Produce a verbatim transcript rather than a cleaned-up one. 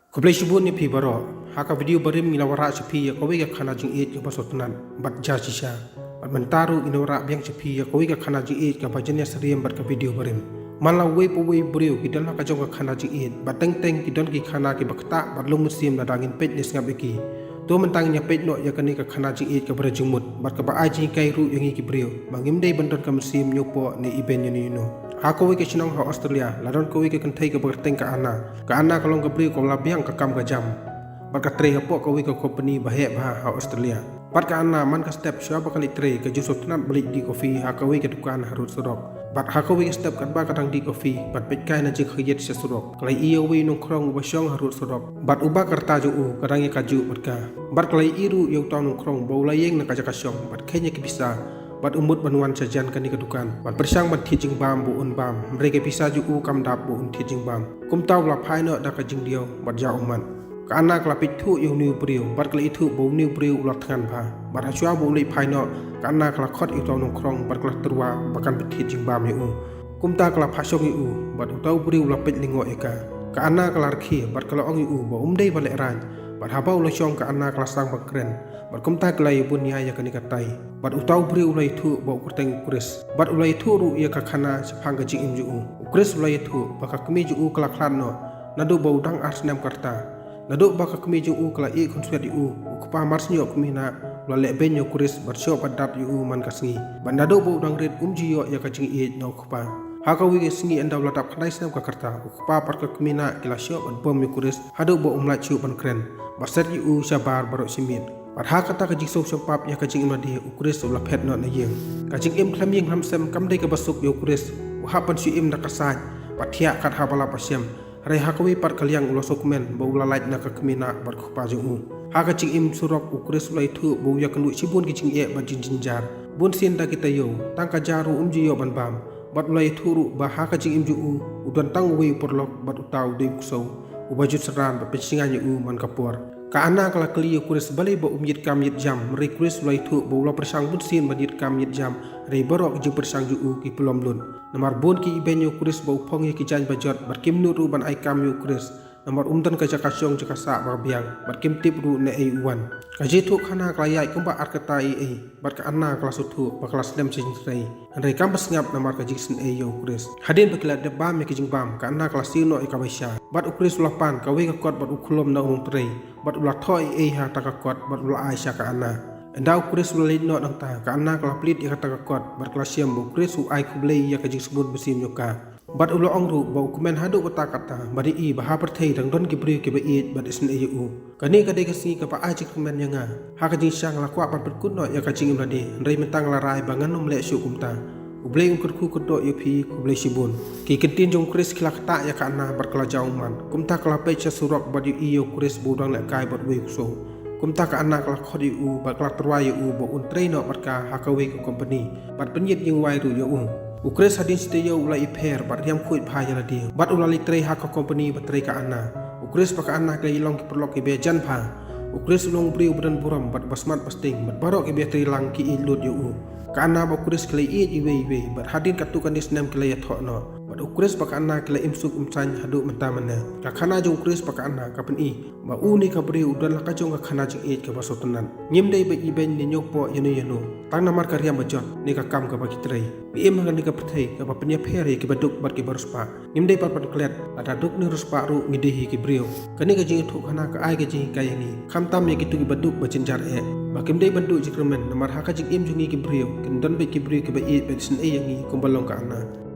Khublei shibun ïa phi baroh. Ha ka video barim ngi la wanrah sha phi ïa kawei ka khana jingïeit kaba sngewtynnat bad jia shisha. Bad mynta ruh ngin wanrah biang sha phi ïa kawei ka khana jingïeit kaba jan ïasyriem bad ka video barim. Man la uwei pa uwei u briew ki don la ka jong ka khana jingïeit bad teng teng ki don ki khana kiba ktah bad long mynsiem lada ngin peit ne sngap ïa ki. To mynta ngin ïa peit noh ïa kane ka khana jingïeit kaba jingmut bad kaba ai jinghikai ruh ïa ngi ki briew ba ngim dei ban don ka mynsiem ñiewpoh ne ibein ïano ïano. Ha kawei ka shnong ha Australia la don kawei ka kynthei kaba kyrteng ka Anna. Ka Anna ka long ka briew kaba la biang ka kam ka jam bad ka trei hapoh kawei ka kompani ba heh bha ha Australia. Bad ka Anna man ka step shuwa ba ka leit trei ka ju sngewtynnat ban leit dih kofi ha kawei ka dukan harud surok. Bad ha kawei ka step katba ka dang dih kofi bad peit kai na jingkhyndiat sha surok, ka la ïohi ïa uwei u nongkhrong uba shong harud surok bad uba ka rta jong u ka dang ïa kajuh bad ka. Bad ka la ïohi ruh ïa uta u nongkhrong ba u la ïeng na ka jaka shong bad kheiñ ïa ki pisa bad u mut ban wan sha jan kane ka dukan ban pyrshang ban thied jingbam ba un bam, hynrei ka pisa jong u kam dap ba un thied jingbam. Kumta u la phai noh da ka jingdiaw bad ïa u mat. Ka Anna ka la peit thuh ïa une u briew bad ka la ithuh ba une u briew u la thngan bha. Bad ha shuwa ba u leit phai noh, ka Anna ka la khot ïa uta u nongkhrong bad ka la tyrwa ba kan pynthied jingbam ïa u. Kumta ka la phah shong ïa u bad uta u briew u la peit lyngngoh ïa ka. Ka Anna ka la rkhie bad ka la ong ïa u ba um dei ban lehraiñ. Bad haba u la shong ka Anna ka la sdang ban kren. Bad kumta ki la ïabun ïa ïa kane ka tai. Bad uta u briew u la ithuh ba u kyrteng u Chris. Bad u la ithuh ruh ïa ka khana shaphang ka jingim jong u. U Chris u la ithuh ba ka kmie jong u ka la khlad noh naduh ba u dang ar snem ka rta. Naduh ba ka kmie jong u ka la ïeh khunswet ïa u, u kpa mar snieh kmie na u la leh beiñ ïa u Chris bad shoh bad dat ïa u man ka sngi. Bad naduh ba u dang rit um ju ïoh ïa ka jingïeit na u kpa. Ha kawei ka sngi ynda u la dap khyndai snem ka rta, u kpa bad ka kmie na ki la shoh bad bom ïa u Chris haduh ba um lah shuh ban kren. Bad set ïa u shabar baroh shi miet. Bad ha kata ka jingsngewsih pap ïa ka jingim lade, u Chris u la phet noh na ïing. Ka jingim khlem ïing khlem sem kam dei kaba suk ïa u Chris. U hap ban shu im da ka sait bad thiah kat haba la pyrshah. Hynrei ha kawei pat ka liang u la sngewkmen ba u la lait na ka kmie na bad ka kpa jong u. Ha ka jingim surok u Chris u la ithuh ba u ïakynduh shibun ki jingeh bad jingjynjar. Bun sien da ki taïew, tang ka ja ruh um ju ïoh ban bam. Bad u la ithuh ruh ba ha ka jingim jong u, u don tang uwei u paralok bad uta u dei u ksew uba ju synran bad pynshngaiñ ïa u man ka por. Ka Anna ka la kylli ïa u Chris balei ba um ïit kam ïit jam, hynrei u Chris u la ithuh ba u la pyrshang bun sien ban ïit kam ïit jam, hynrei baroh ki jingpyrshang jong u ki pynlong lut. Namar bun ki ibeiñ ïa u Chris ba u phong ïa ki jaiñ ba jot bad kim nud ruh ban ai kam ïa u Chris. Namar um don ka jaka shong jaka sah ba biang bad kim tip ruh naei u wan. Ka jingthoh khana ka la ïaid kumba ar kata eiei bad ka Anna ka la sngewthuh ba ka la snem sha jingtrei. Hynrei kam ba sngap namar ka jingsngewsih ïa u Chris. Hadien ba ki la dep bam ïa ka jingbam, ka Anna ka la siew noh ïa ka baisha. Bad u Chris u la pan kawei ka kot bad u khlum na u nongtrei. Bad u la thoh eiei ha kata ka kot bad u la ai sha ka Anna. Ynda u Chris u la leit noh nangta, ka Anna ka la plied ïa kata ka kot bad ka la shem ba u Chris u ai khublei ïa ka jingsmut mynsiem jong ka. Bad u la ong ruh ba u kmen haduh katta katta bad ïohi ba ha pyrthei dang don ki briew kiba ïeit bad isynei ïa u. Kane ka dei ka sngi kaba ai jingkmen ïa nga. Ha ka jingshang la kwah ban pynkut noh ïa ka jingim lade, hynrei mynta nga la rai ba ngan ym leh shuh kumta. U Blei un kyrkhu kyrdoh ïa phi, khublei shibun. Ki kyntien jong u Chris ki la ktah ïa ka Anna bad ka la jaw ummat. Kumta ka la peit sha surok bad ïohi ïa u Chris ba u dang lehkai bad uwei u ksew. Kumta ka Anna ka la khot ïa u bad ka la tyrwa ïa u ba un trei noh bad ka ha kawei ka kompani bad pynïit ïingwai ruh ïa u. U Chris hadien shi taïew u la ïapher bad riam khuid bha ïa lade bad u la leit trei ha ka kompani ba trei ka Anna. U Chris bad ka Anna ki la ïalong ki paralok kiba jan bha. U Chris u long u briew ba don burom bad ba smat ba sting bad baroh kiba trei lang ki ïeit lut ïa u. Ka Anna bad u Chris ki la ïeit iwei iwei bad hadien katto katne snem ki la ïathoh noh. Bad u Chris bad ka Anna ki la im suk im saiñ haduh mynta mynne. Ka khana jong u Chris bad ka Anna ka pyni ba une ka briew u don la ka jong ka khana jingïeit kaba sngewtynnat. Ngim dei ban ibeiñ ne ñiewpoh ïano ïano tang namar ka riam ba jot ne ka kam kaba ki trei. Ngi im ha kane ka pyrthei kaba pynïapher ïa kiba duk bad kiba riewspah. Ngim dei pat ban klet, lada duk ne riewspah ruh ngi dei hi ki briew. Kane ka jingïathuhkhana ka ai ka jinghikai ïa ngi, khamtam ïa kito kiba duk ba jynjar eh, ba kim dei ban duh jingkyrmen namar ha ka jingim jong ngi ki briew kin don beit ki briew kiba ïeit bad isynei ïa ngi kumba long ka Anna.